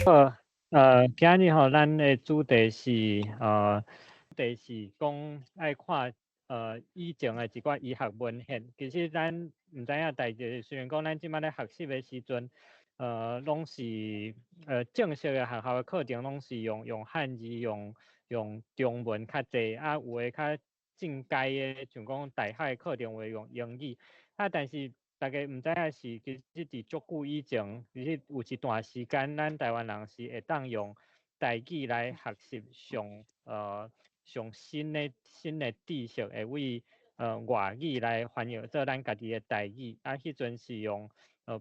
好，今日吼，咱的主題是主題是講愛看以前的一寡醫學文獻。其實咱毋知影代誌，雖然講咱這擺咧學習的時陣，攏是正式的學校的課程，攏是用漢字、用中文較濟，啊有的較進階的，像講大學的課程會用英語。啊，但是大家毋知影是，其實佇足久以前，其實有一段時間，咱台灣人是會當用台語來學習上新的知識，會為外語來翻譯做咱家己的台語。啊，彼陣是用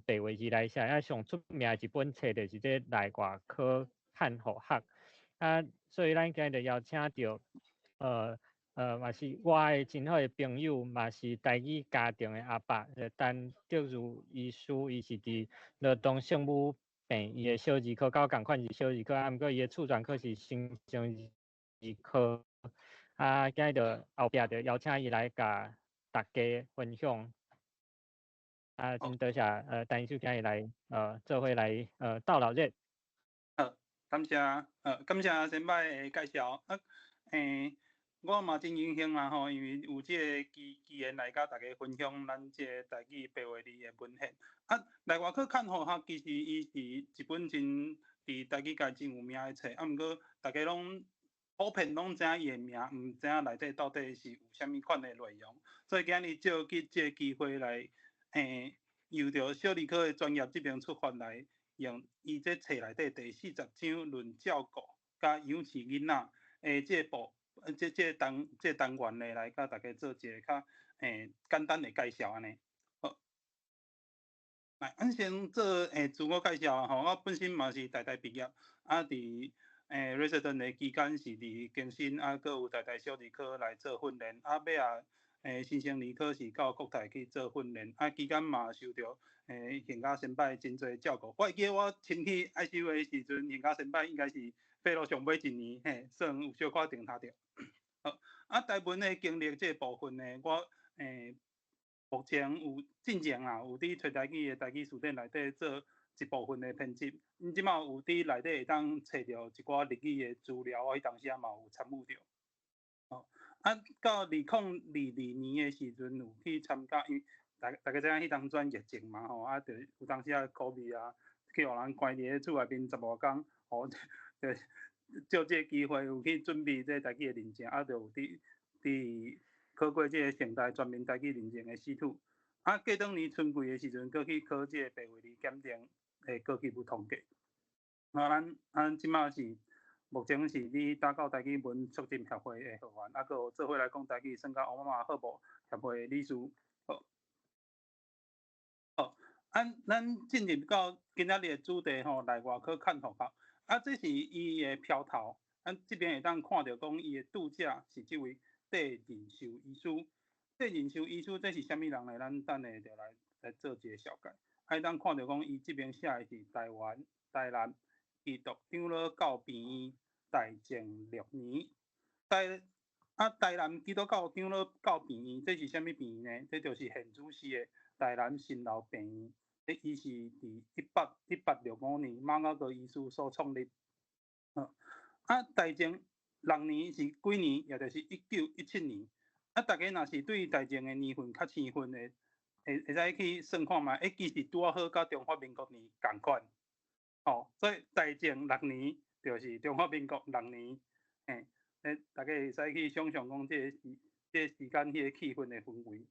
白話字來寫，啊，上出名的一本冊就是這內外科看護學。啊，所以咱今日就邀請著嘛是我的真好的朋友，嘛是台語家庭的阿伯，陳德如醫師，伊是佇羅東聖母病院的小兒科，佮我仝款是小兒科，啊，毋過伊的次專科是新生兒科。啊，今日就後壁就邀請伊來共大家分享。啊，真多謝陳醫師今日來做伙來鬥鬧熱。好，感謝，感謝先輩的介紹。啊，我嘛真榮幸啦吼，因為有這个機緣來佮大家分享咱這个台語白話字的文獻。啊，內外科看護學其實伊是一本真佇台語界真有名的冊，啊，毋過大家攏普遍攏知影伊的名，毋知影內底到底是有啥物款的內容。所以今日借這个機會來，由著小兒科的專業這邊出發來，用伊這冊內底第40章論照顧佮養飼囡仔的這個部。這單元呢，來佮大家做一个較簡單的介紹按呢。好，來，咱先做自我介紹啊吼，我本身嘛是台大畢業，啊，佇resident 的期間是佇更新，啊，閣有台大小兒科來做訓練，啊，尾仔新生兒科是到國泰去做訓練，啊，期間嘛受著現家先輩真濟照顧。我會記得我進去 ICU 的時陣，現家先輩應該是 fellow 上尾一年，嘿，算有小可定頭著。好，啊，台文的經歷這個部分呢，我目前有進前啊，有佇揣台語的台語辭典內底做一部分的編輯，阮這馬有佇內底會當揣著一寡日語的資料，我彼當時仔嘛有參與著。哦，啊，到2022年的時陣有去參加，因為大家知影彼當陣疫情嘛吼，啊，就有當時仔 COVID 啊，去予人關佇咧厝內面十外工，吼，就借這个機會有去準備這台語的認證，啊，就有佇考過這個成大全民台語認證的試圖。啊，過當年春季的時陣，閣去考這個白話字檢定的高級無統計。啊，咱這馬是目前是佇打狗台語文促進協會的會員，啊，閣有做伙來講台語，算佮奧巴馬好無協會的理事。好，好，啊，咱進入到今仔日的主題吼，內外科看護學。啊，這是伊的標頭，咱這邊會當看著講伊的著者是這位戴仁壽醫師。戴仁壽醫師這是啥物人呢？咱等下就來做一個紹介。啊，會當看著講伊這邊寫的是台灣台南基督長老教病院大正六年。台南基督教長老教病院，這是啥物病院呢？這就是現主時的台南新樓病院。伊是佇1865年馬雅各醫師所創立。啊，大正六年是幾年？也就是1917年。啊，大家若是對大正的年份較生分的，會使去算看覓，欸，其實拄仔好佮中華民國年仝款。吼，所以大正六年就是中華民國六年，嘿，欸，大家會使去想像講這個時間彼个氣氛的氛圍。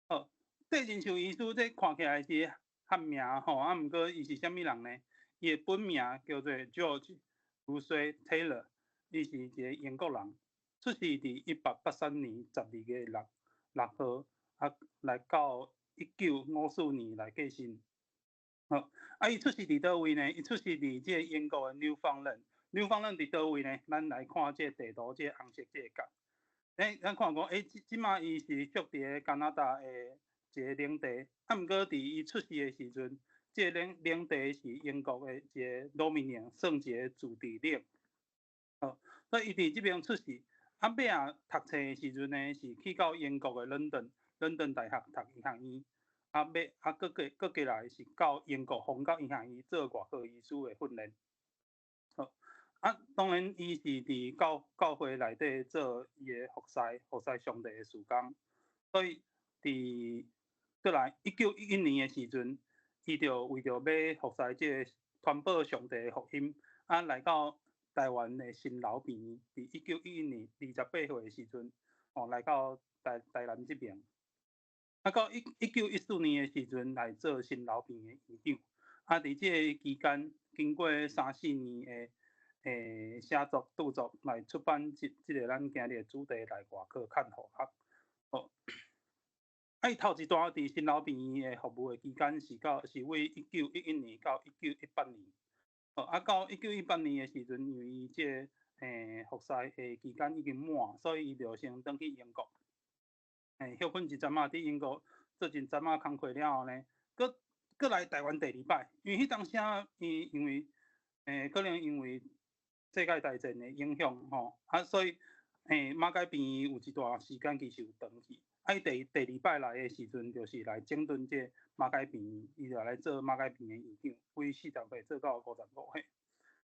好，戴仁壽醫師這看起來是漢名吼，啊，毋過伊是啥物人呢？伊的本名叫做 George 盧西 Taylor，伊是一个英國人，出世佇1883年12月6號，啊，來到1954年來過身。好，啊，伊出世佇佗位呢？伊出世佇這个英國的 Newfoundland。Newfoundland 佇佗位呢？咱來看這個地圖，這個紅色這個角。欸，咱看講，欸，這這馬伊是屬佇个加拿大的一個領地，啊，毋過佇伊出世的時陣，這個領地是英國的一個 Dominion，算一個自治領。好，所以伊佇這邊出世，啊，尾仔讀冊的時陣呢，是去到英國的倫敦，倫敦大學讀醫學院。啊，欲啊，閣過閣過來是到英國皇家醫學院做外科醫師的訓練。好，啊，當然伊是佇教會內底做伊的服侍，服侍上帝的事工。所以佇過來1911年的時陣，伊就為著欲服侍這個傳播上帝的福音，啊，來到台灣的新樓病院，佇1911年28歲的時陣，哦，來到台南這邊。啊，到1914年的時陣來做新樓病院的院長。啊，佇這个期間，經過三四年的寫作著作來出版這個咱今日的主題來外科看護學。哦，啊，伊頭一段佇新樓病院的服務的期間是到是為1911年到1918年。哦，啊，到一九一八年的時陣，因為伊這个服侍的期間已經滿，所以伊就先轉去英國。歇睏一陣仔，佇英國做一陣仔工課了後呢，閣閣來台灣第二擺。因為彼當時伊因為可能因為世界大戰的影響吼，啊，所以馬偕病院有一段時間其實有斷去。啊，伊第二擺來的時陣，就是來整頓這个馬偕病院，伊就來做馬偕病院院長，為40歲做到55歲。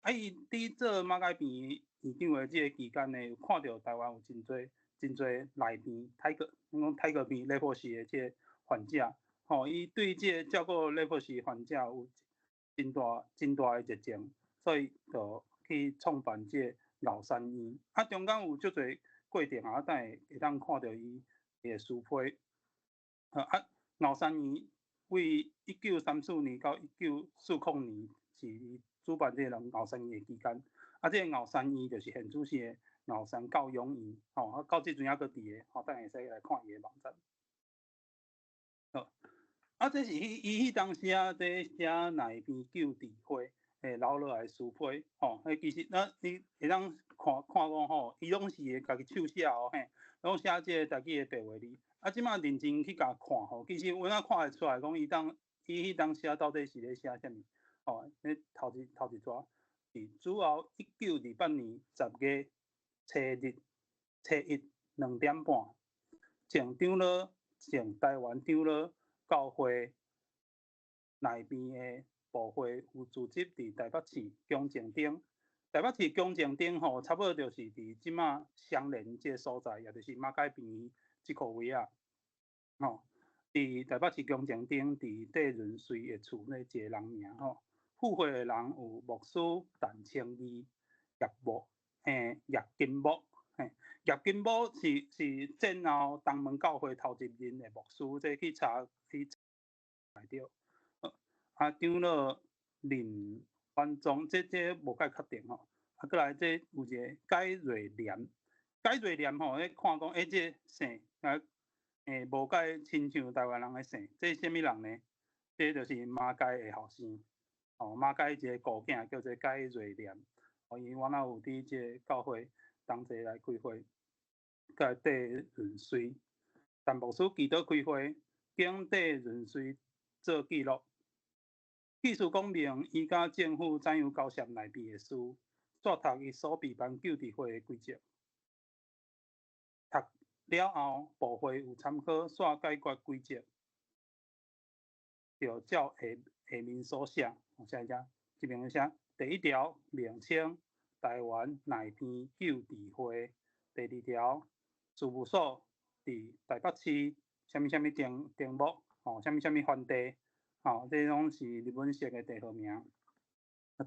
啊，伊佇做馬偕病院院長的這个期間呢，有看著台灣有真濟真濟癩病、大個，講大個病、leprosy 的這个患者，吼，伊對這个照顧 leprosy 患者有真大真大的熱情，所以就去創辦這个螯山醫。啊，中間有足濟過程啊，等下會當看著伊的書批。啊，螯山醫為1934年到1940年是伊主辦這个螯山醫的期間。啊，這个螯山醫就是現主時的螯山教養院，吼，啊，到這陣猶閣佇咧，吼，等下會使來看伊的網站。好，啊，這是伊彼當時啊，佇寫內邊救治會留落來書批，吼，彼其實咱你會當看看講吼，伊攏是會家己手寫哦，嘿，攏寫這个台語的白話字。啊，這馬認真去共看吼，其實有影看會出來講，伊彼當時到底是咧寫啥物，吼，彼頭一逝是主後1928年10月初日初一2點半，請長老請台灣長老教會內邊的部會有組織佇台北市中正町。台北市中正町吼，差不多就是佇這馬雙連這个所在，也就是馬偕病院這箍位仔。吼，佇台北市中正町，佇戴潤穗的厝內一个人名吼。赴會的人有牧師陳清義、葉木、葉金木、嘿，葉金木是戰後東門教會頭一任的牧師，這去查去查著。啊，長老林元宗，這無介確定吼。啊，閣來這有一个解瑞蓮，解瑞蓮吼，咧看講，欸，這姓啊，無介親像台灣人的姓，這是啥物人呢？這就是馬偕的後生，哦，馬偕一個姑囝叫做解瑞蓮，哦，伊原來有佇這个教會同齊來開會，佮戴潤穗，陳牧師祈禱開會，經戴潤穗做記錄。意思講明，伊佮政府怎樣交涉內邊的事，煞讀伊所備辦救治會的規則。讀了後，部會有參考，煞解決規則，就照下下面所寫，寫遮，這邊寫第一條名稱：台灣內邊救治會；第二條事務所佇台北市啥物啥物町町目，吼，啥物啥物番地。吼，這攏是日本式的地號名。啊，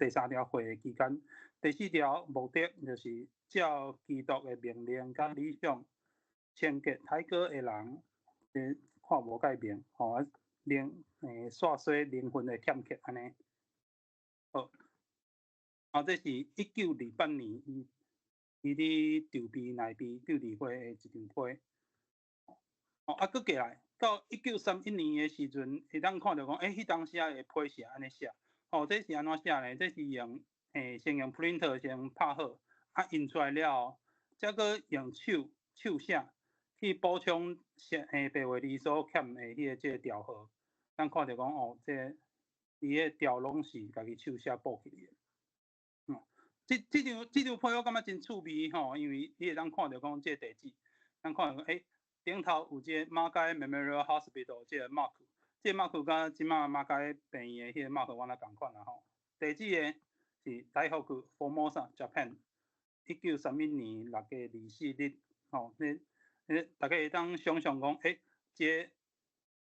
第三條會的期間，第四條目的就是照基督的命令佮理想，清潔體格的人，看無改變，吼，啊，靈煞洗靈魂的欠缺按呢。好，啊，這是1928年伊佇籌備內邊救治會的一張批。哦，啊，閣過來。到1931年的時陣，會當看著講，欸，彼當時的批是按呢寫，吼，這是按怎寫呢？這是用先用 printer 先拍好，啊，印出來了後，才閣用手寫去補充寫白話字所欠的彼个這个條號。咱看著講，哦，這个伊个條攏是家己手寫補起的。嗯，這張批我感覺真趣味吼，因為你會當看著講這个地址，咱看著講，欸，頂頭有這个馬偕 Memorial Hospital 這个 mark，這個馬克佮這馬馬偕病院的彼個馬克敢若仝款啦吼。地址的是台北 Formosa Japan，1931年6月24日，吼，你大家會當想象講，這個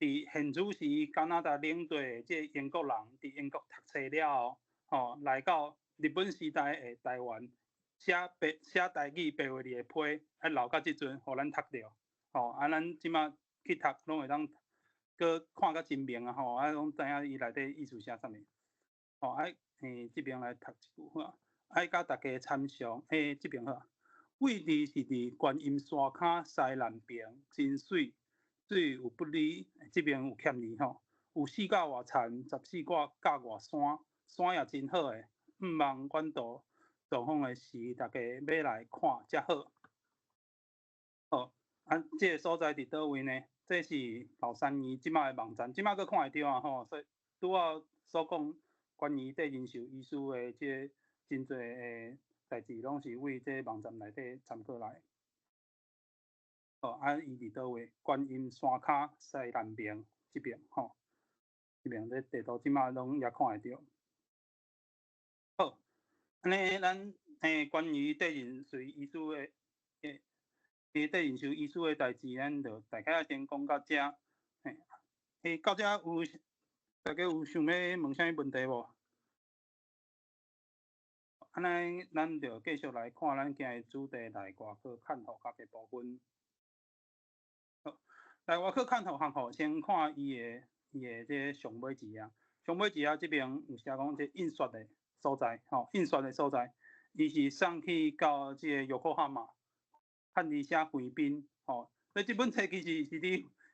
佇現主時加拿大領地的這個英國人，佇英國讀冊了後，吼，來到日本時代的台灣，寫白寫台語白話字的批，留到這陣，予咱讀著，吼，啊，咱這馬去讀，攏會當閣看較真明啊，吼，啊，攏知影伊內底意思寫啥物，吼，啊，這邊來讀一句話，愛佮大家參詳，這邊好，位置是佇觀音山跤西南邊，真媠，水有不離，這邊有欠字吼，有四甲外田，14個甲外山，山也真好的，毋望阮到造訪的時，大家欲來看才好。好，啊，這個所在佇佗位呢？這是老山醫這馬的網站，這馬閣看會著啊吼。所以拄仔所講關於戴仁壽醫師的這個真濟的代誌，攏是為這個網站內底參考來。好，啊，伊佇佗位？觀音山跤西南邊這邊吼，這邊咧地圖這馬攏也看會著。好，按呢咱關於戴仁壽醫師的戴仁壽醫師的代誌，咱就大概先講到這。嘿，到這有大家有想欲問啥物問題無？按呢，咱就繼續來看咱今日主題內外科看護學的部分。好，內外科看護學吼，先看伊的這個上尾一頁，上尾一頁這邊有寫講這印刷的所在，吼，印刷的所在，伊是送去到這個 Yokohama，漢字寫橫濱，吼，所以這本冊其實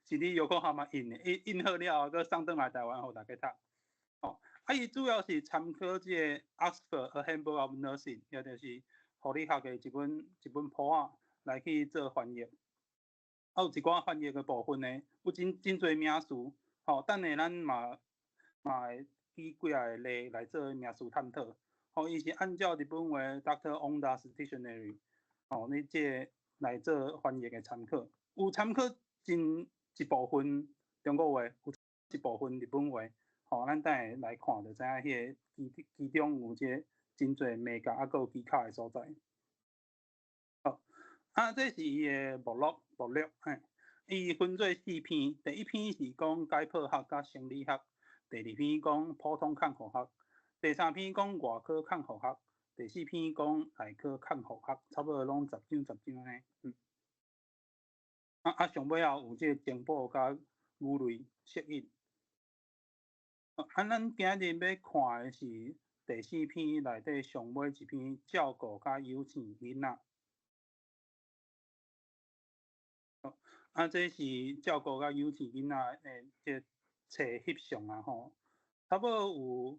是佇 Yokohama 印的，印印好了後，閣送轉來台灣予大家讀。吼，啊，伊主要是參考這個 Oxford A Handbook of Nursing，也就是護理學的一本簿仔來去做翻譯。啊，有一寡翻譯的部分呢，有真真濟名詞，吼，等下咱嘛會舉幾仔個例來做名詞探討。吼，伊是按照日本話 Doctor Onda's Dictionary，吼，你這個來做翻譯的參考，有參考真一部分中國話，有一部分日本話，吼，咱等下來看就知影彼个其中有這個真濟眉角，啊，閣有技巧的所在。好，啊，這是伊的目錄，目錄，嘿，伊分做四篇，第一篇是講解剖學佮生理學，第二篇講普通看護學，第三篇講外科看護學，第四篇講內科看護學，差不多攏十章十章按呢，嗯。啊，上尾仔有這個增補佮語類釋義。啊，咱今日欲看的是第四篇內底上尾一篇照顧佮養生囡仔。啊，這是照顧佮養生囡仔的這個冊翕相啊吼，差不多有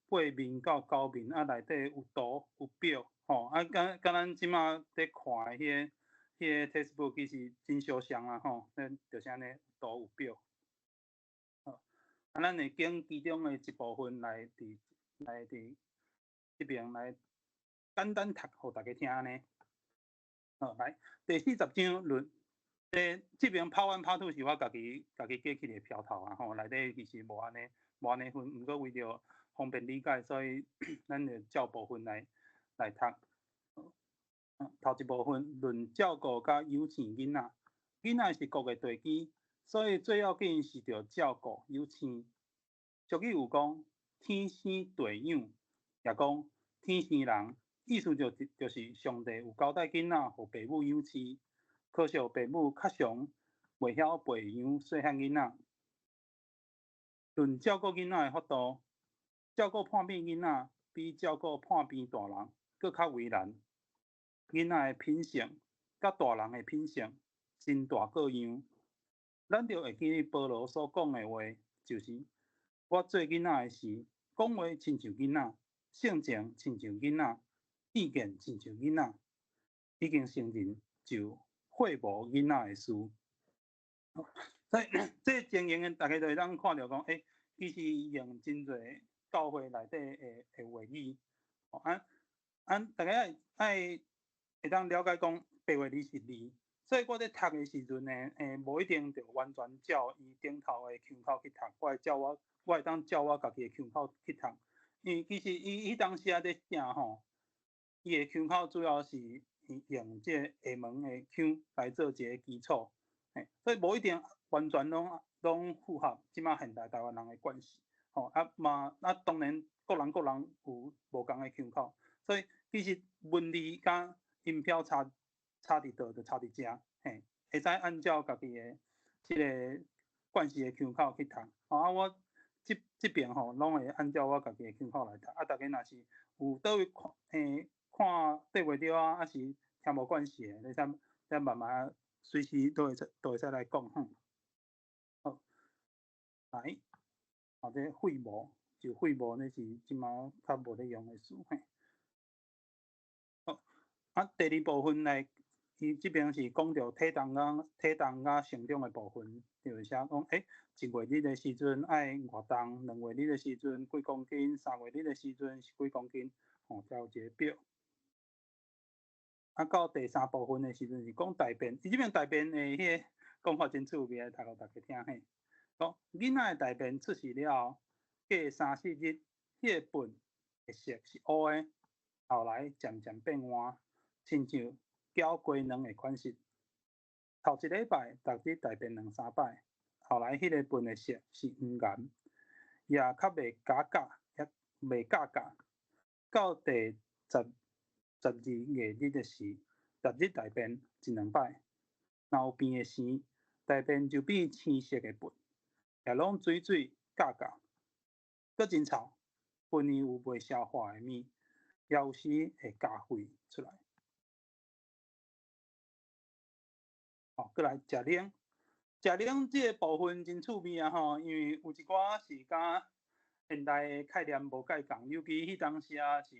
八面到九面，啊，內底有圖有表，吼，啊，佮咱這馬咧看的彼個 textbook 其實真相像啊吼，咱就是按呢圖有表。好，啊，咱會揀其中的一部分來佇這邊來簡單讀，予大家聽按呢。好，來第40章論，這邊 Part One、Part Two 是我家己加起的標頭啊吼，內底其實無按呢分，毋過為著方便理解，所以咱就照部分來讀。頭一部分論照顧佮養生囡仔，囡仔是國的地基，所以最要緊是著照顧養生。俗語有講，天生地養，也講天生人，意思就是上帝有交代囡仔予爸母養飼，可惜爸母較常袂曉培養細漢囡仔。論照顧囡仔的法度，照顧破病囡仔比照顧破病大人閣較為難。囡仔的品性佮大人的品性真大各樣。咱著會記保羅所講的話，就是我做囡仔的時，講話親像囡仔，性情親像囡仔，意見親像囡仔，已經成人就廢無囡仔的事。所以這情形，大家就會當看著講，其實用真濟教會內底的話語，啊啊，大家愛會當了解講白話字是字，所以我咧讀的時陣呢，無一定著完全照伊頂頭的腔口去讀，我會當照我家己的腔口去讀。因為其實伊彼當時仔咧寫吼，伊的腔口主要是用這個廈門的腔來做一個基礎，所以無一定完全攏符合這馬現代台灣人的慣勢，吼啊嘛啊當然各人各人有無仝的腔口，所以其實文字佮音標差佇佗就差佇遮，會使按照家己的這個慣勢的腔口去讀。啊，我這邊吼攏會按照我家己的腔口來讀。啊，大家若是有佗位看，看對袂著啊，抑是聽無慣勢的，你再慢慢隨時都會使來講吼。好，來，啊，這廢無就廢無，那是這馬較無咧用的詞嘿。好，啊，第二部分來。伊這邊是講著體重佮成長的部分，就是寫講，一月日的時陣愛偌重，2月日的時陣幾公斤，3月日的時陣是幾公斤，吼，才有一個表。啊，到第三部分的時陣是講大便，伊這邊大便的彼個講法真趣味，來讀予大家聽嘿。講囡仔的大便出世了後，過三四日，彼個糞的色是烏的，後來漸漸變黃，親像攪雞卵的款式。頭一禮拜，逐日大便兩三擺，後來彼個糞的色是黃顏，也較袂夾夾，也袂夾夾。到第12月日的時，逐日大便一兩擺，若有便的時，大便就變青色的糞，也攏水水夾夾，閣真臭，糞裡有袂消化的物，也有時會加血出來。哦，閣來食奶，食奶這個部分真趣味啊吼，因為有一寡是佮現代的概念無蓋仝，尤其彼當時啊是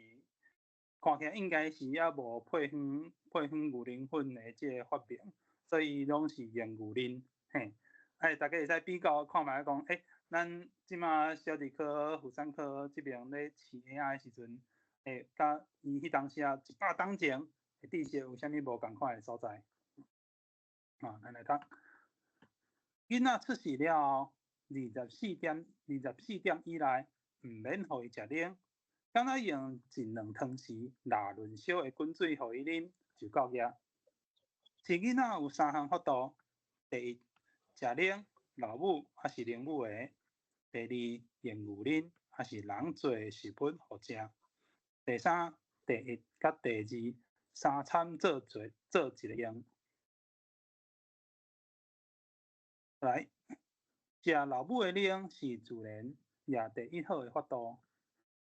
看起來應該是猶無配方牛奶粉的這個發明，所以攏是用牛奶嘿。哎，大家會使比較看覓講，咱這馬小兒科、婦產科這邊咧飼嬰仔的時陣，佮伊彼當時啊100冬前的知識有啥物無仝款的所在？啊，咱來讀。囡仔出世了後，24點以內，毋免予伊食奶，敢若用一兩湯匙抐潤燒的滾水予伊啉就夠額。飼囡仔有三項法度：第一，食奶、老母抑是奶母的；第二，用牛奶抑是人做的食物予食；第三，第一佮第二三餐做一個用。來，食老母的奶是自然也第一好的法度。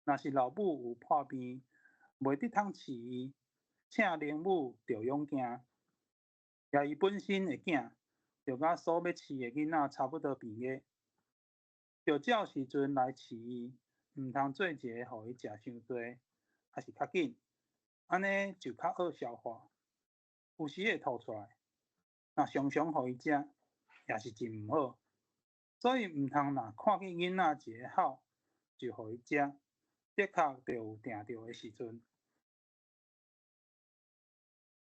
若是老母有破病，袂得通飼伊，請奶母著勇行。也伊本身的囝，著佮所欲飼的囡仔差不多病个，著照時陣來飼伊，毋通做一个予伊食傷濟，抑是較緊，按呢就較好消化，有時會吐出來。若常常予伊食，也是真毋好，所以毋通若看見囡仔一个哭，就予伊食，的確著有定著的時陣。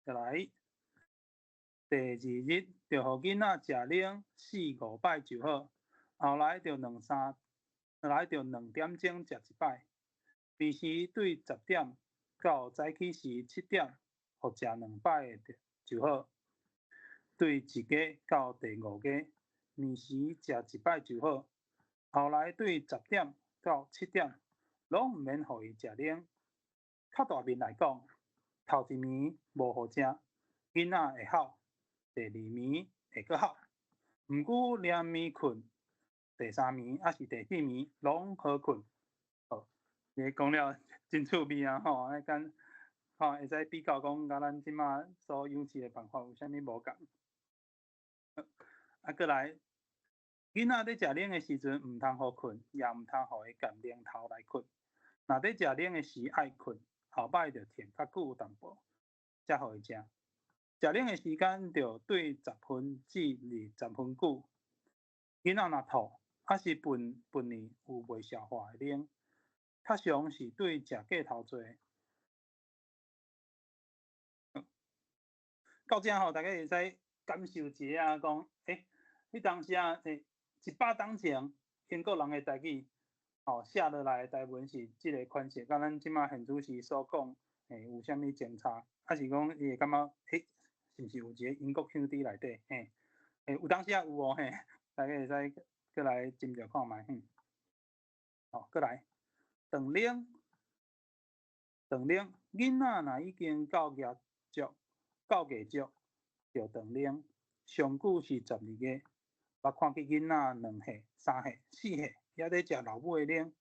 再來，第二日著予囡仔食奶四五擺就好，後來著兩三，後來著2點鐘食一擺，暝時對10點到早起時7點，予食兩擺的就好。對一月到第五月，暝時食一擺就好。後來對10點到7點，攏毋免予伊食奶。較大面來講，頭一暝無予食，囡仔會哭；第二暝會閣哭。毋過連暝睏，第三暝抑是第四暝攏好睏。好，你講了真趣味啊！吼，按呢吼會使比較講，佮咱這馬所養飼的辦法有啥物無仝？啊，閣來，囡仔咧食奶的時陣，毋通予睏，也毋通予伊含奶頭來睏。若咧食奶的時愛睏，後擺著停較久淡薄，才予伊食。食奶的時間著對10分至20分久。囡仔若吐，抑是糞裡有袂消化的奶，較常是對食過頭濟。到這吼，大家會使。感受一下講，彼當時啊，100冬前英國人的台語，吼，寫落來的台文是這个款式，佮咱這馬現主時所講，有啥物相差？抑是講伊會感覺，是毋是有一个英國腔佇內底？嘿，有當時也有哦，嘿，大家會使閣來斟酌看覓，好，閣來，斷奶，斷奶，囡仔若已經到月足，到月足，就斷奶，上久是12月。捌看見囡仔2歲、3歲、4歲，猶咧食老母的奶，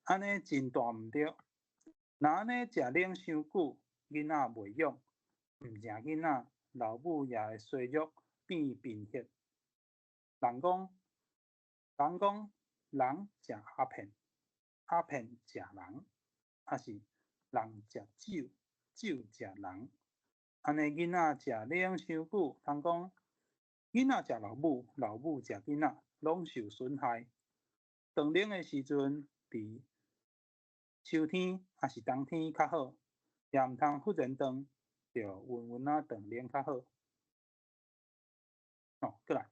按呢真大毋著。若按呢食奶傷久，囡仔袂勇，毋正囡仔，老母也會衰弱，變貧血。人講，人講，人食鴉片，鴉片食人，抑是人食酒，酒食人。按呢囡仔食奶傷久，通講囡仔食老母，老母食囡仔，攏受損害。斷奶的時陣，佇秋天抑是冬天較好，也毋通忽然斷，著溫溫仔斷奶較好。哦，閣來，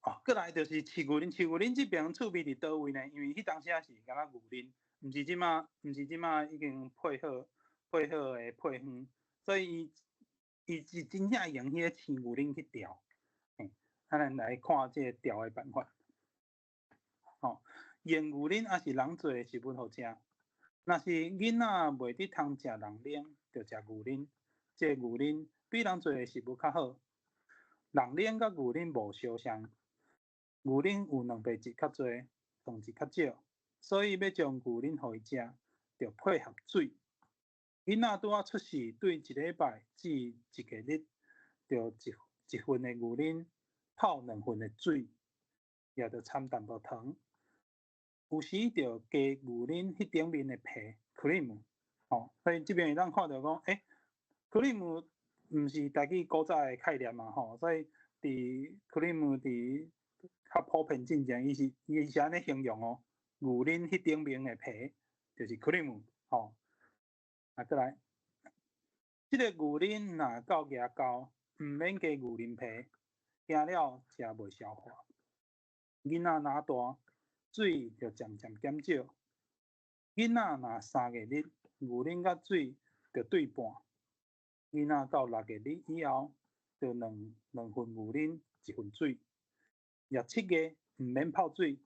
哦，閣來就是飼牛奶，飼牛奶這爿趣味佇佗位呢？因為彼當時仔是敢若牛奶，毋是這馬已經配好的配方，所以伊是真正用彼個飼牛奶去調。嘿，啊，咱來看這個調的辦法。吼，用牛奶抑是人做的食物予食。若是囡仔袂得通食人奶，就食牛奶。這個牛奶比人做的食物較好。人奶佮牛奶無相像，牛奶有蛋白質較濟，糖質較少，所以欲將牛奶予伊食，著配合水。囡仔拄仔出世，對一禮拜至一個日，著一份的牛奶泡兩份的水，也著摻淡薄糖。有時著加牛奶彼頂面的皮 cream，吼，所以這爿會當看著講，cream 毋是台語古早的概念嘛，吼，所以佇 cream 佇較普遍進前，伊是按呢形容哦，牛奶彼頂面的皮就是 cream，吼。啊，閣來，這个牛奶若夠額厚，毋免加牛奶皮，驚了食袂消化。囡仔若大，水就漸漸減少。囡仔若3個日，牛奶佮水就對半。囡仔到6個日以後，就兩份牛奶，一份水。若7月，毋免泡水，予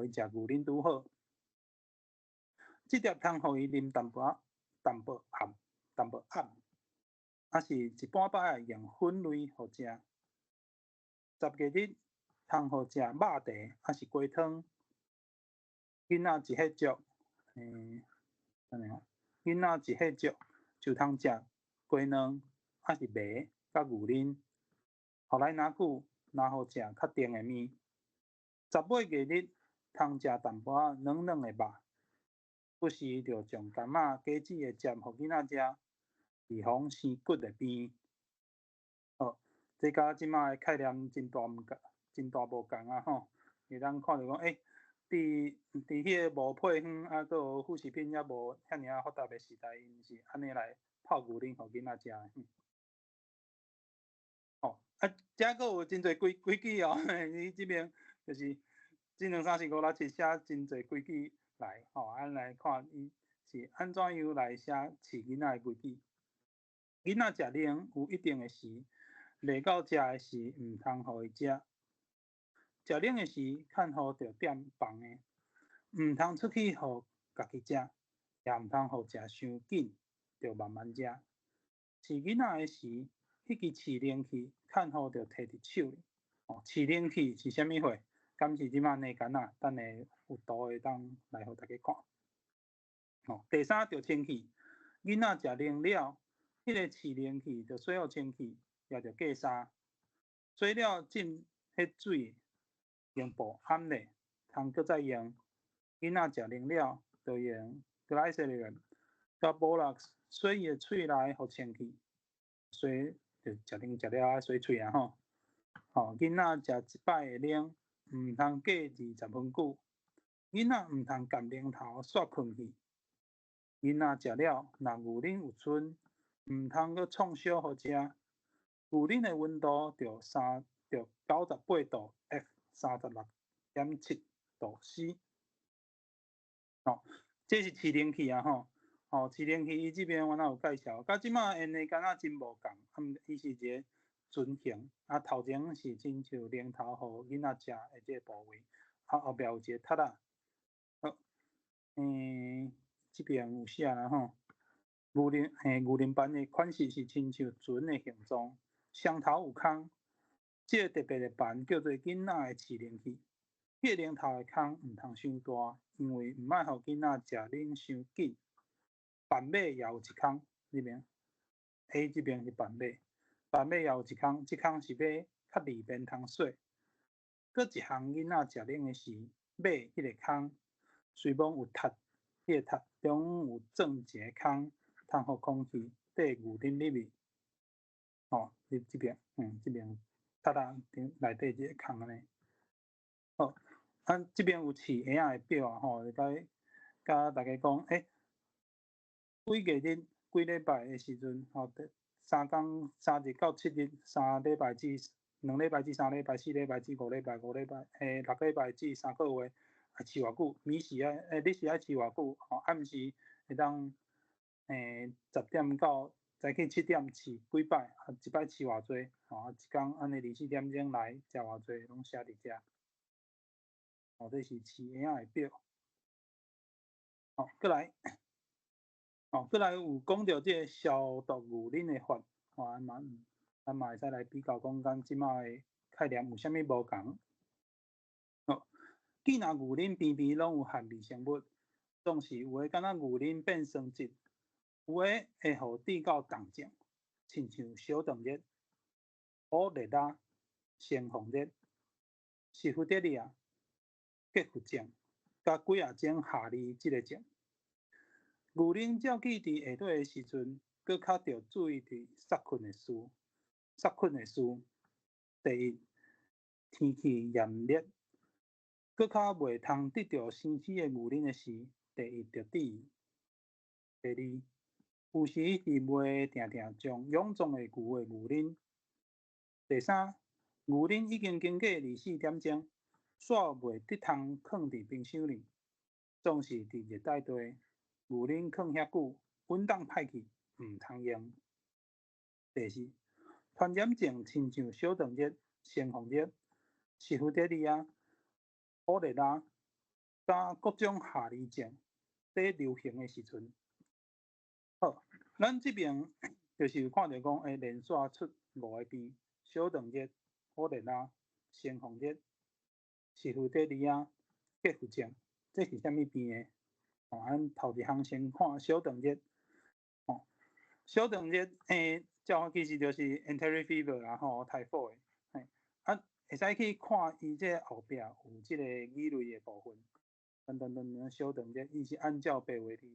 伊食牛奶拄好。這粒通予伊啉淡薄仔，淡薄暗，淡薄暗。抑是一半擺用粉類予食。10個日通予食肉茶，抑是雞湯。囡仔一歲足，等下，囡仔一歲足就通食雞卵，抑是糜佮牛奶。予來若久，若予食較甜的麵。18個月通食淡薄仔軟軟的肉，不時著將柑仔、果子的汁予囡仔食，預防生骨的病。好，這佮這馬的概念真大毋仝，真大無仝啊吼！會當看著講，佇彼个無配方，啊，閣有副食品猶無遐爾仔發達的時代，𪜶是按呢來泡牛奶予囡仔食的。吼，啊，遮閣有真濟規規矩哦，伊這爿就是這兩三四五六七寫真濟規矩來，吼，咱來看伊是按怎樣來寫飼囡仔的規矩。囡仔食奶有一定的時，未夠食的時，毋通予伊食。食奶的時，較好著踮房的，毋通出去予家己食，也毋通予食傷緊，著慢慢食。飼囡仔的時，彼支飼奶器較好著提佇手裡。哦，飼奶器是啥物貨？敢是這馬呢間仔？等下有圖會當來予大家看。哦，第三著清氣，囡仔食奶了，彼个飼奶器著洗予清氣，也著過衫。洗了浸彼水，用布掩咧，通閣再用。囡仔食奶了，著用 glycerin 佮 borax 洗伊的喙內，予清氣。洗就食奶食了愛洗喙啊吼。吼，囡仔食一擺的奶，毋通過20分久。囡仔毋通含奶頭煞睏去。囡仔食了，若牛奶有賰，毋通閣創燒予食。牛奶的溫度著98度 F，36.7度 C。吼，這是飼奶器啊吼，吼，飼奶器伊這邊我若有介紹，佮這馬用的敢若真無仝，啊，伊是一个船型，啊，頭前是親像奶頭予囡仔食的這个部位，啊，後壁有一個塔仔。好，這邊有寫啦吼，牛奶盤的款式是親像船的形狀，雙頭有空，這个特別的盤叫做囡仔的飼奶器。彼個奶頭的空毋通傷大，因為毋愛予囡仔食奶傷緊。盤尾也有一空，這邊 A 這邊是盤尾，盤尾也有一空，這空是欲較利便通洗。閣一項囡仔食奶的時，尾彼个空雖罔有窒，彼个窒中有鑽一个空，通予空氣綴牛奶入去。吼，佇這邊，這邊窒仔頂內底一个空按呢。好，啊，這邊有飼嬰仔的表啊，吼，會共佮大家講，幾個日、幾禮拜的時陣，吼，3工、3日到7日，3禮拜至2禮拜至3禮拜、4禮拜至5禮拜、5禮拜，6禮拜至3個月，啊，飼偌久？暝時愛，日時愛飼偌久？吼，暗時會當，10點到早起7點飼幾擺？啊，一擺飼偌濟？吼，啊，一工按呢24點鐘來食偌濟，攏寫佇遮。吼，這是飼嬰仔的表。吼，過來，吼，過來有講著這个消毒牛奶的法，吼，啊嘛，咱嘛會使來比較講，咱這馬的概念有啥物無仝。好，既若牛奶邊邊攏有含微生物，總是有的敢若牛奶變酸質，有的會予致到重症，親像小腸熱、烏熱拉、猩紅熱、西弗得利亞、結核症，佮幾仔種下痢這个症。牛奶照計佇下底的時陣，閣較著注意佇殺菌的事。殺菌的事，第一，天氣炎熱，閣較袂通得著生死的牛奶的時，第一著注意。第二，有時是袂定定將臃腫的牛的牛奶。第三，牛奶已經經過24點鐘，煞袂得通囥佇冰箱裡，總是佇熱帶地，牛奶囥遐久，穩當歹去，毋通用。第四，傳染症親像小腸熱、猩紅熱、西弗得利亞、烏熱拉，佮各種下痢症佇流行的時陣。好，咱這邊就是有看著講，連續出五个病：小腸熱、烏熱拉、猩紅熱、西弗得利亞、結核症，這是啥物病的？吼，咱頭一項先看小腸熱。吼，小腸熱，照其實就是 enteric fever 啦，吼，typhoid 的。嘿，啊，會使去看伊這後壁有這個語類的部分。等等等等，小腸熱，伊是按照白話字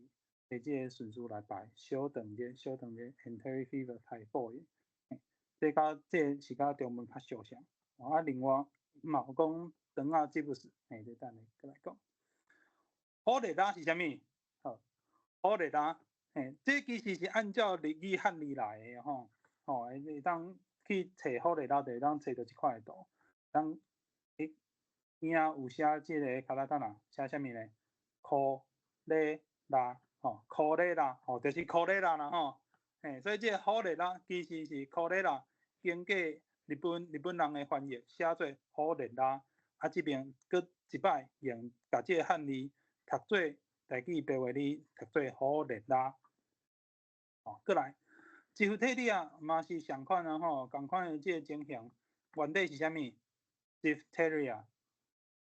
的這個順序來排。小腸熱，小腸熱，enteric fever typhoid。這佮這是佮中文較相像。啊，另外嘛有講腸仔這不是，嘿，這等下閣來講。烏熱拉是啥物？好，烏熱拉，嘿，這其實是按照日語漢字來的吼，吼，會當去揣烏熱拉，就會當揣著這款的圖。當邊仔有寫這个卡塔卡納，寫啥物呢？科雷拉，吼，科雷拉，吼，就是科雷拉啦，吼。嘿，所以這个烏熱拉其實是科雷拉經過日本人的翻譯，寫做烏熱拉。啊，這邊閣一擺用共這个漢字讀做台語白話字讀做烏熱拉。吼，閣來，吉夫特利亞嘛是仝款啊，吼，仝款的這个情形，原底是啥物？Diphtheria，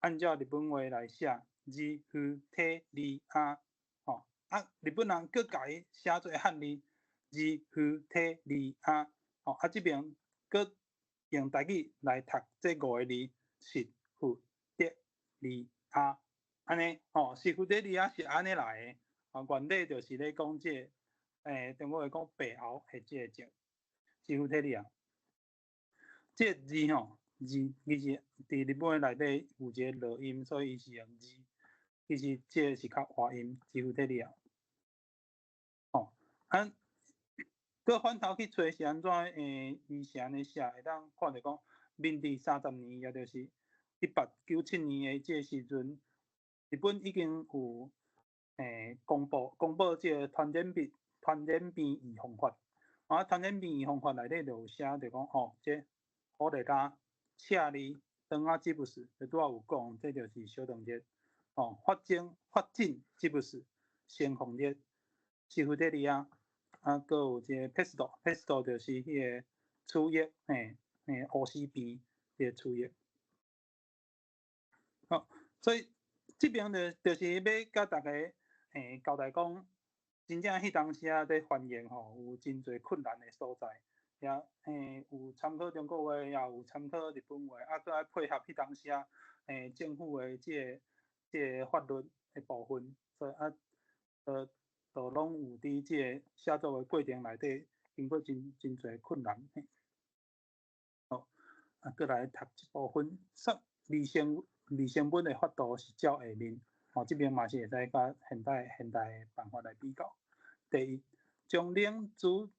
按照日本話來寫，吉夫特利亞，吼，啊，日本人閣共伊寫做漢字，吉夫特利亞，吼，啊，這邊閣用台語來讀這五个字，西弗得利亞，按呢，吼，西弗得利亞是按呢來的，吼，原底就是咧講這个，中國話講白喉的這個症，西弗特利亞，這個字吼。字其實佇日本內底有一個濁音，所以伊是用字。其實這個是較倚音，吉夫特利亞。吼，啊，閣反頭去揣是按怎？伊是按呢寫，會當看著講，明治30年，也就是1897年的這個時陣，日本已經有公布這個傳染病預防法。啊，傳染病預防法內底就有寫，就講吼，這呼咧拉、赤痢、腸仔節不就拄仔有講，這就是小腸熱。吼，發疹節不是猩紅熱、西弗得利亞，啊，閣有這個ペスト，ペスト就是彼個鼠疫，嘿，嘿，烏死病，這個鼠疫。好，所以這邊就是欲共大家交代講，真正彼當時啊，佇翻譯吼，有真濟困難的所在，也有參考中國話，也有參考日本話，啊，閣愛配合彼當時啊，政府的這個法律的部分，所以啊，都攏有佇這個寫作的過程內底，經過真濟困難。好，啊，閣來讀這部分，殺微生物的法度是照下面，吼，這邊嘛是會使佮現代的辦法來比較。第一，將冷煮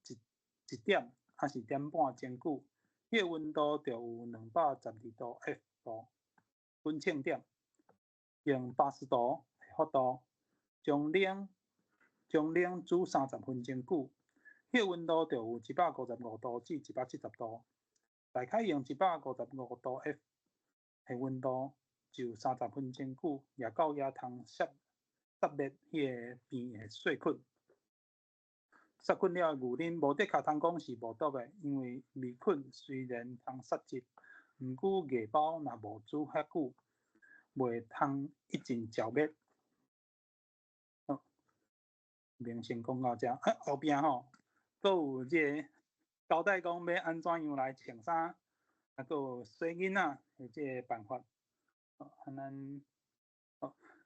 一點，抑是點半鐘久，彼個溫度著有212度 F 度，溫稱點，用80度的法度，將冷煮30分鐘久，彼個溫度著有155度至170度。大概用155度 F 的溫度，就30分鐘久，也夠也通殺滅彼個病的細菌。殺菌了的牛奶，無的確通講是無毒的，因為微菌雖然通殺疾，毋過麵包若無煮遐久，袂通一陣剿滅。好，明先講到遮，啊後壁吼，閣有這個交代講欲按怎樣來穿衫，啊，閣有洗囡仔的這個辦法。啊，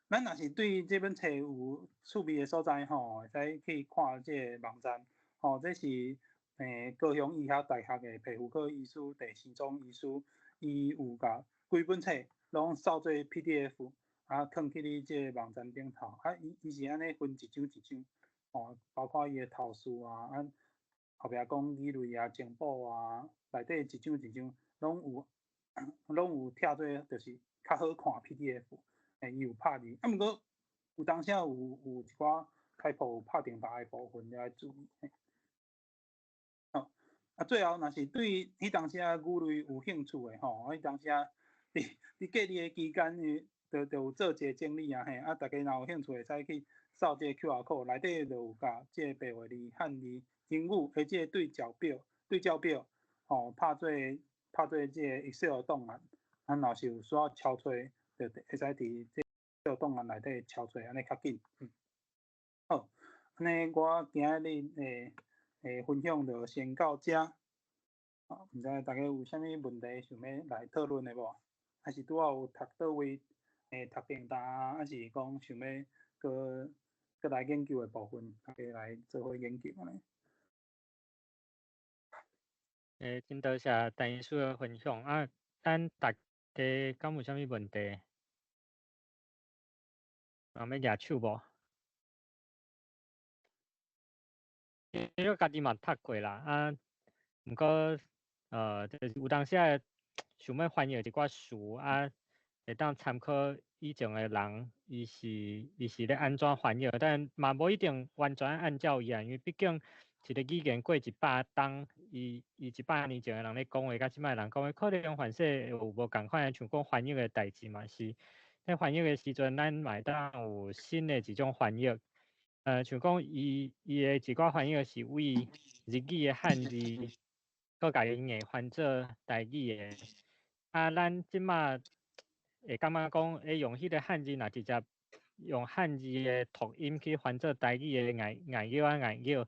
咱若是對這本冊有趣味的所在吼，會使去看這個網站。吼，這是高雄醫學大學的皮膚科醫師鄭新忠醫師，伊有共規本冊攏掃做 PDF，啊，囥去你這個網站頂頭。啊，伊是按呢分一章一章，吼，包括伊的頭緒啊，啊，後壁講語類啊、情報啊，內底一章一章攏有拆做，就是較好看 PDF。伊有拍字，啊，毋過有當時有一寡開鋪有拍重疊的部分，你愛注意。好，啊，最後若是對彼當時啊語類有興趣的吼，彼當時啊，佇隔離的期間，伊就有做一個整理啊嘿，啊，大家若有興趣會使去掃這個 QR code，內底就有共這個白話字、漢字、英語的這個對照表，吼，拍做這個 Excel 檔案，啊，若是有需要抄揣，就會使佇這個檔案內底抄揣，按呢較緊。好，按呢我今仔日的分享就先到遮。毋知大家有啥物問題想欲來討論的無？還是拄仔有讀佗位讀重大，抑是講想欲閣來研究的部分，大家來做伙研究按呢。真多謝陳醫師的分享啊！咱大家敢有啥物問題？有人欲舉手無？其實家己嘛讀過啦，啊，毋過就是有當時仔想欲翻譯一寡詞啊，會當參考以前的人，伊是咧按怎翻譯，但嘛無一定完全按照伊啊，因為畢竟一個語言過100冬，伊100年前的人咧講話，佮這擺人講話，可能凡勢有無仝款，像講翻譯的代誌嘛是，咧翻譯的時陣，咱嘛會當有新的一種翻譯。像講伊的一寡翻譯是為日語的漢字，閣共伊硬翻做台語的。啊，咱這擺會感覺講，用彼個漢字，若直接用漢字的讀音去翻做台語的硬拗啊硬拗，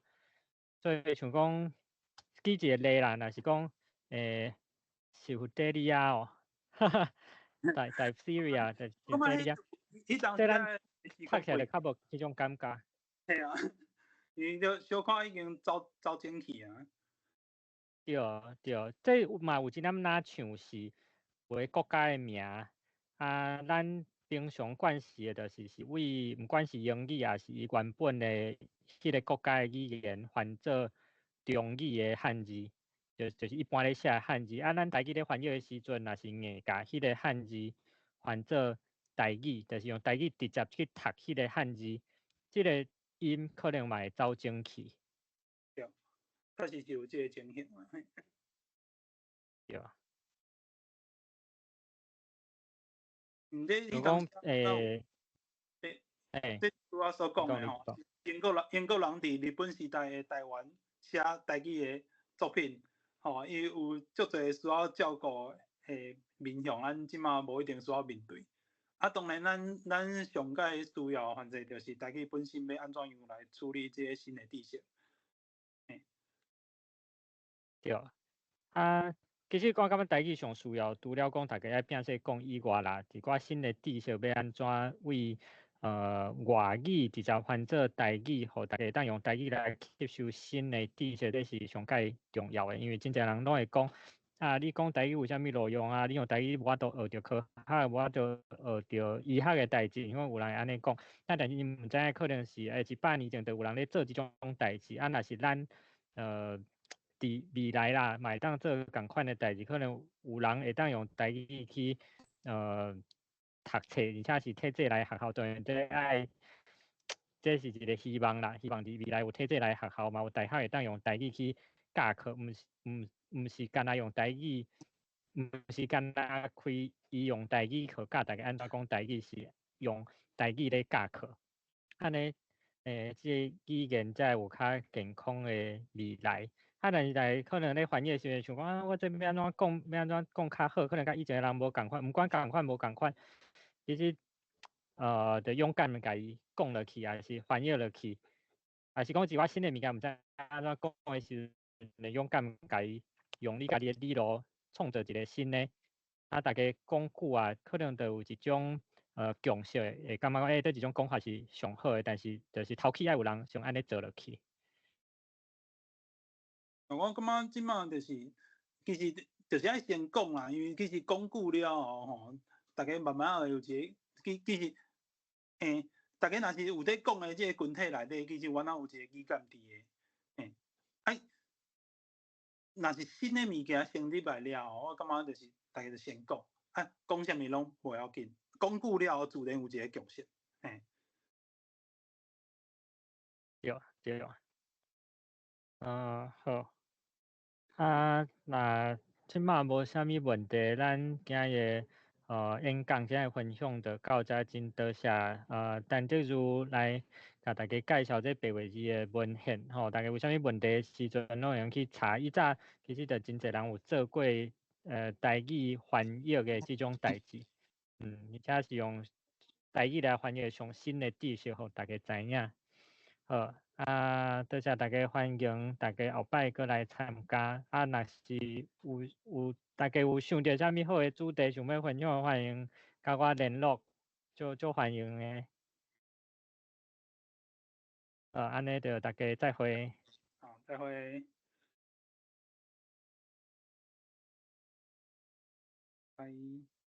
所以像講舉一個例啦，若是講西弗得利亞哦，哈哈，diphtheria 就是這裡啊，這咱讀起來就較無彼種感覺。嘿啊，伊就小可已經走前去啊。對對，這嘛有一點若像是有的國家的名，啊，咱平常慣勢的，就是為毋管是英語，抑是伊原本的彼個國家的語言翻做中語的漢字，就是一般咧寫的漢字。啊，咱台語咧翻譯的時陣，若是硬共彼个漢字翻做台語，就是用台語直接去讀彼个漢字，這个音可能嘛會走鐘去。對，確實是有這个情形啊。對。你就講這拄仔所講的吼，英國人佇日本時代的台灣寫台語的作品，吼，伊有足濟需要照顧的面向，咱這馬無一定需要面對。啊，當然咱上蓋需要，反正就是台語本身欲按怎樣來處理這个新的知識。對，啊，其實我感覺台語上需要，除了講大家愛摒說講以外啦，一寡新的知識欲按怎為外語直接翻做台語，予大家會當用台語來吸收新的知識，這是上蓋重要的。因為真濟人攏會講，啊，你講台語有啥物路用啊？你用台語無法度學著科學，無法度學著醫學的代誌，因為有人會按呢講。啊，但是𪜶毋知影可能是100年前就有人咧做這種代誌，啊，若是咱佇未來啦，嘛會當做仝款的代誌，可能有人會當用台語去讀冊，而且是體制內學校，當然這愛，這是一个希望啦，希望佇未來有體制內學校嘛，有大學會當用台語去教課，毋是干焦用台語，毋是干焦開伊用台語課教大家按怎講台語，是用台語咧教課，按呢，這个語言才會有較健康的未來。啊，但是在可能咧翻譯的時陣，想講啊，我這欲按怎講，欲按怎講較好，可能佮以前的人無仝款，毋管仝款無仝款，其實，就勇敢的共伊講落去，抑是翻譯落去，抑是講一寡新的物件毋知按怎講的時陣，勇敢共伊用你家己的理路創造一个新的。啊，大家講久啊，可能就有一種共識，會感覺講，這一種講法是上好的，但是就是頭起愛有人先按呢做落去。我感覺這馬就是，其實就是愛先講啦，因為其實講久了後吼，大家慢慢會有一个，其實，大家若是有佇講的這个群體內底，其實原來有一个語感佇的，啊，若是新的物件先入來了後，我感覺就是大家就先講，啊，講啥物攏無要緊，講久了後自然有一个共識，對對，好。啊，若這馬無啥物問題，咱今日演講今日分享就到這，真多謝陳德如來共大家介紹這白話字的文獻吼。大家有啥物問題時陣，攏會用去查。以早其實就真濟人有做過台語翻譯的這種代誌，而且是用台語來翻譯上新的知識，予大家知影。好。啊，多謝大家歡迎，大家後擺閣來參加。啊，若是有大家有想著啥物好的主題想欲分享，歡迎共我聯絡，足足歡迎的。按呢就大家再會。好，再會。拜。